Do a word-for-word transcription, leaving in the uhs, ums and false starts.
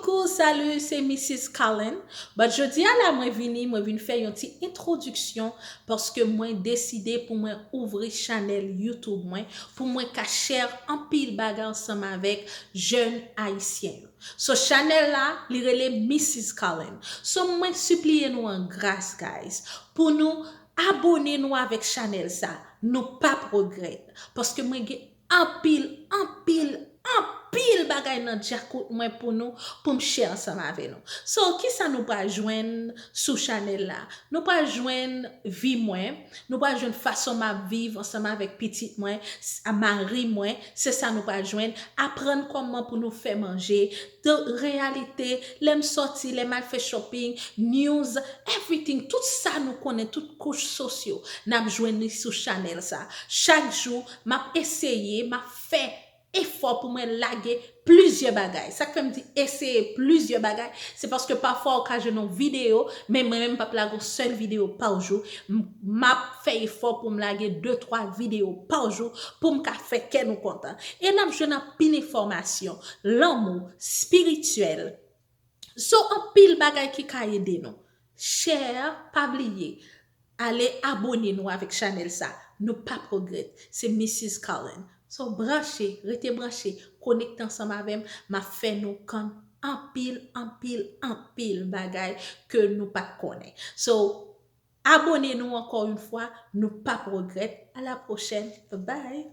Coucou, salut, se Missus Colin. But jodi a la mwen vini, mwen vin fè yon ti entwodiksyon paske mwen deside pou mwen ouvri chanèl YouTube mwen, pou mwen ka share anpil bagay ansanm avèk jèn ayisyen yo. So chanèl la, li rele Missus Colin. So mwen sipliye nou an gras, guys, pou nou abone nou avèk chanèl sa. Nou p ap regrèt. Paske mwen gen anpil, anpil, anpil bagay nan djakout mwen pou nou, pou m share ansanm avè nou. So, kisa nou pral jwenn sou chanèl la? Nou pral jwenn vi mwen, nou pral jwenn fason m ap viv ansanm avèk pitit mwen, s- a mari mwen, se sa nou pral jwenn. Aprann kòman pou nou fè manje, de reyalite, lè m sòti, lè m al fè shopping, news, everything, tout sa nou konnen, tout kouch sosyo, n ap jwenn li sou chanèl sa. Chak jou, m ap eseye, m ap fè efò pou mwen lage plizyè bagay. Sa k fè m di eseye plizyè bagay, se paske pafwa ou ka jwenn yon videyo, men mwen menm m p ap lage yon sèl videyo pa jou. M, m ap fè efò pou m lage de, twa videyo pa jou pou m ka fè kè nou kontan. E n ap jwenn anpil enfòmasyon, lanmou, espirityèl. So, anpil bagay ki ka ede nou. Share, pa bliye, ale abone nou avèk chanèl sa. Nou p ap regrèt. Se Missus Colin. So, branche, rete branche, konekte ansanm avè m. M ap fè nou konn anpil, anpil, anpil bagay ke nou pa t konnen. So, abone nou ankò yon fwa, nou p ap regrèt. A la pwochèn. Bye bye.